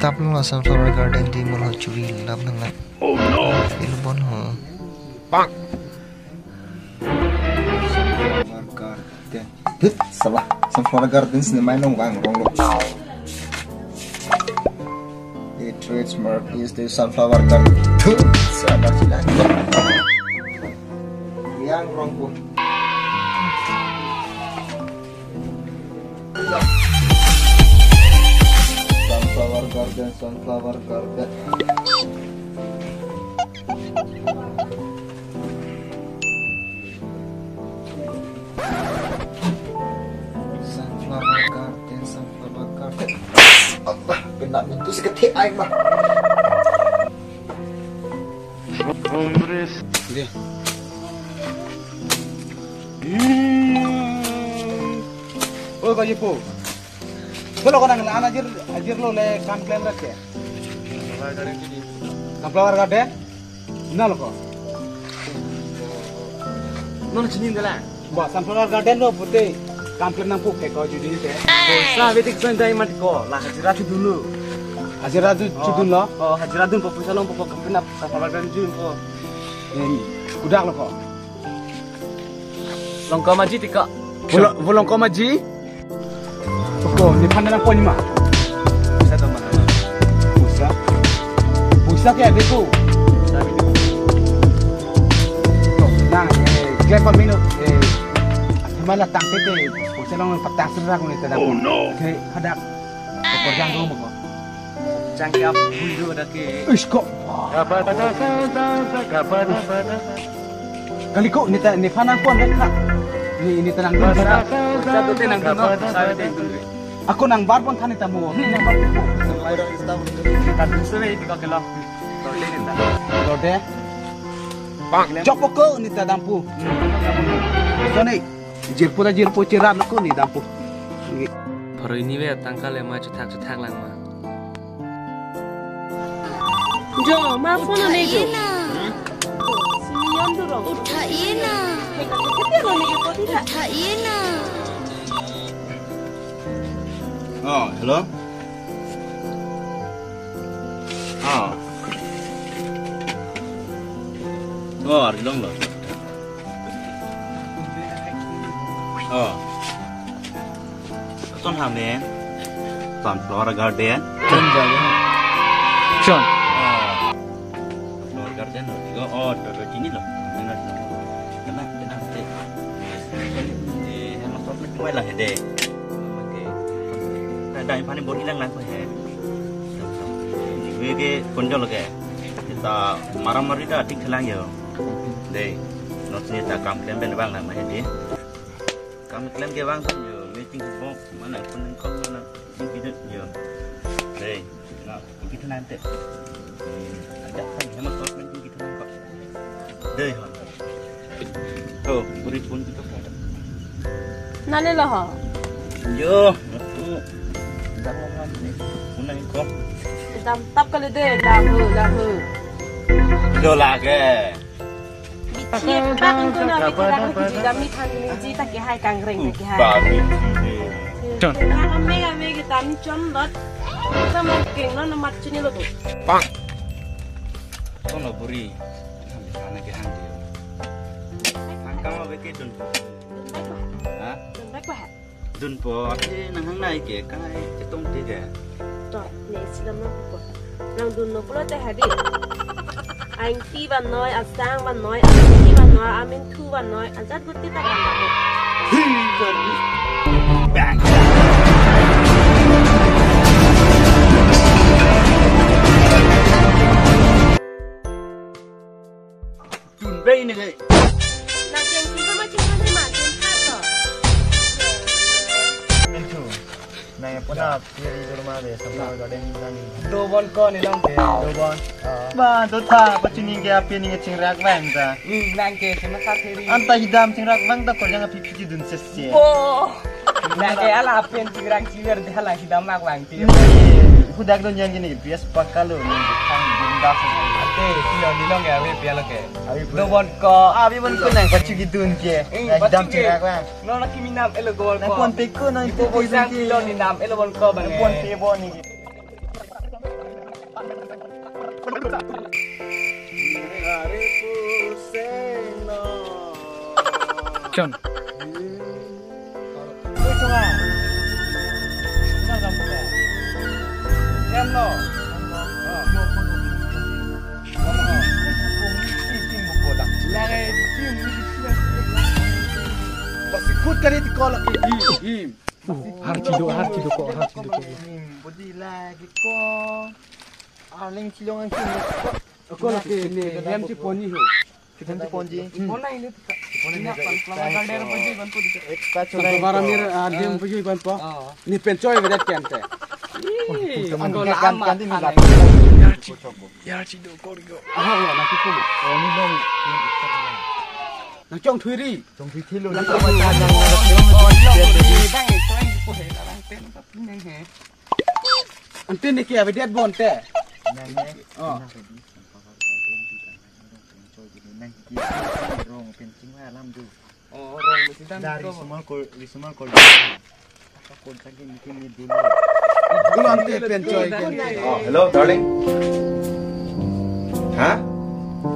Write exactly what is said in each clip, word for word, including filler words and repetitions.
Lap lo sunflower garden di molo churi lap nang na. Oh no! Ilbon ho. Sunflower garden. Hit, salah. Sunflower garden sini main nong bang rong lo. The trademark is the sunflower garden. Tuh, salah sila. Yang rong po. Sunflower garden, sunflower garden. Sunflower garden, sunflower garden. Allah, kena pintu seketi aing mah. Dia. Oh, Pak Ipo. Kalau kau nang ajir, ajir lo le kam plan rak ke? Sunflower garden? Na lo ko. Non chini dala. Ba sunflower garden lo pute kam plan nangpu ke ko judi te. Poisa betik son dai mat ko la hajira chu dulu. Hajira chu chu dun lo. Oh, hajira dunpo poisa longpo ko kam plan sunflower garden jun ko. Em, kudak lo ko. Longko maji tika. Bolong, bolong ko maji. Ko, nephan nangpo ni ma? Poisa do mana? Poisa? Poisa ke ave ko? Poisa ave ko? To, na, eh, kle pa mino, eh, athema la tangte te, poisa long patang serak ni tada. Oh no! Ke hadak, ko jang do mo ko. Jang ke ap bui do dak ke. Ish ko. Kali ko, neta, nephan nangpon dak kha. Ni, neta nangdun sa. Sa to te nangdun no, sa te nangdun. Ako nangbar pon than neta mo. Ni nangbar pon. Neta dun se ni ko kelo. Torde neta. Torde. Bang. Chok ko neta dampu. Soni. Jirpo ta jirpo chiran ko ni dampu. Pharo ini ve tangka le ma chuthak chuthak lang ma. Jo, ma phone ne jo. Uthai na. Simi yon duro. Uthai na. Kete lo ne ko tita. Uthai na. Oh, hello. Oh. Oh, arjulong lo. Oh. Ton ham ne? Sunflower garden. Ton jago. Chon. Oh. Sunflower garden lo. Igo, oh, to, to, chini lo. Kena, kena, kena, te. Eh, hema top ni kumai la hede. Oke. Nah, dah, ini paling bor hilang lah, he. Ini gue ke konjol ke. Kita maramari dah tik selang yo. Dei, non sini ta kam klem pen vang nang ma hedi. Kam klem ke vang pen yo, meeting bom, mana pun nang kong mana, ini kita yo. Dei, na, kita nanti. Ajak kan sama top meeting kita nang kok. Dei, ha. Tuh, beri pun kita kok. Nale lo ho. Yo, aku. Dah mau nang ni. Pun nang kok. Dam tap kali dei, dah ho, dah ho. Yo lagi. Bichir pak itu na bichir aku jadi dam ni than ni ji ta ke hai kangreng ta ke hai. Babi. Chon. Na kame kame kita ni chon lot. Kita mau keng lo na mat chini lo tu. Pak. Kono buri. Hang kama beke dun. Dun baik bah. Ha? Dun baik bah. Dunpo, ate nang hang nai ke, kai chetong te ke. To, ne isi lam nangpo. Nangdunlo pulote hadi. Aingti vannoi, asang vannoi, aingti vannoi, amin thu vannoi, ajat guti ta vannoi. Hi, vannoi. Bang. Chun bei ni ke. Nang cheng cheng ma cheng ma cheng ma cheng ma to. Nang chun. Nang pona piri dorma de sampai garden nang. Dobon ko ni long ke, dobon. Ba, do tha, pachini ke api ni chingrak vang ta. Hmm, nang ke, chema sa theri. Anta hidam chingrak vang ta, korjang api piji dun sese. Bo. Nang ke ala apen chingrak chiver de hala hidam mak vang ti. Ni, hudak don yang gini, bias pakalo ni, khang bindas. Ate, silo ni long ya, ave pia lo ke. Ave pia. Dobon ko. Ave bon ko nang pachu gidun ke. Eh, nang pachu dam ke. Chingrak vang. No na kimi nam elo dobon ko. Nang pon pe ko nang. Ipo tu bosan ke. Silo ni nam elo bon ko bang. Nang pon pe bon ni. Chon. Pasikut kali ti call lagi. Im, im. Harchi do, harchi do ko, harchi do ko. Bodi lagi ko. Arling chilong ang chilong. Ko lagi ni, hem si poni ho. Hem si ponji. Pona ini. Pona ini. Sunflower garden apa sih, Bang? Ekta Sunflower amir, ah, hem puji Bang po. Oh. Ni pen choi vedet kente. Ih, anggo kan, lama kan ini kan. Lagi. Yarchi do, yarchi do, korigo. Aha, wah, nanti pun. Oh, ini dong. Nang chong thui ri. Chong thui thilo. Nang chong thui thilo. Bang, itu yang dipo he, larang pen, tapi neng he. Ante ne ke avedet bon te. Nang ne. Oh. Nang ne. Rong pen chingwa alam do. Oh, rong mesti dan dari to. Semua kol, di semua kol. Ako kol lagi mungkin ni dulu. Dulu ante pen choi ke. Oh, hello, darling. Ha?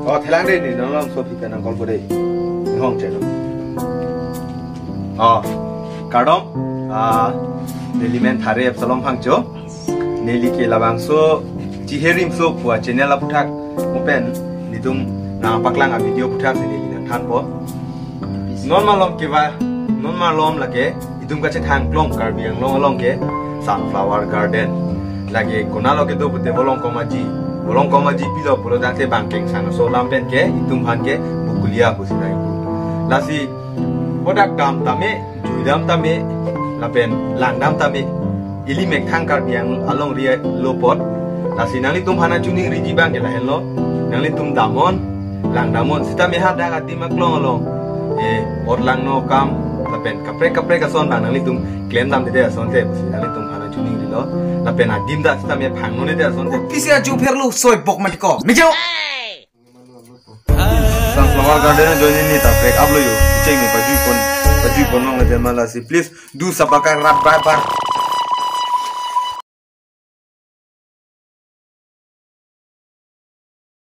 Oh, thelang de ni, nang long so phi pen nang call ko de. Ni hong che no. Oh, kardom. Ah, neli men Thare Absalom Phangcho. Neli ke labangso Chiherim So pu a channel aputhak mo pen nelitum nangpaklang a video aputhak si neli nangthanpo. Non malom ke ba, non malom lake itum kachethang klong Karbi Anglong along ke sunflower garden. Lake konat lo kedo pute Bolong Komaji. Bolong Komaji pilo pulo tangte Bangkeng Sangso alam pen ke itum aphan ke Bukulia pusi nang ipu. Lasi bodak dam tame, jui dam tame, lapen lang dam tame. Ili methang Karbi Anglong alongri lo apot. Lasi nanglitum aphan nangchiningriji abang ke lahenlo. Nanglitum damnon, lang damnon, sitame hadak adim aklong along, eh, ot langno akam, lapen kaprek kaprek ason abang nanglitum klem damde asonte pusi nanglitum aphan nangchiningrilo. Lapen adim ta sitame phangno nede asonte. Pisi aju pherlu soi bok mati ko. Mejo. Sunflower garden ajoine neta prek uplo yo. Cheng me pajui pon, pajui pon long le mala si. Please do subscribe rat bar bar.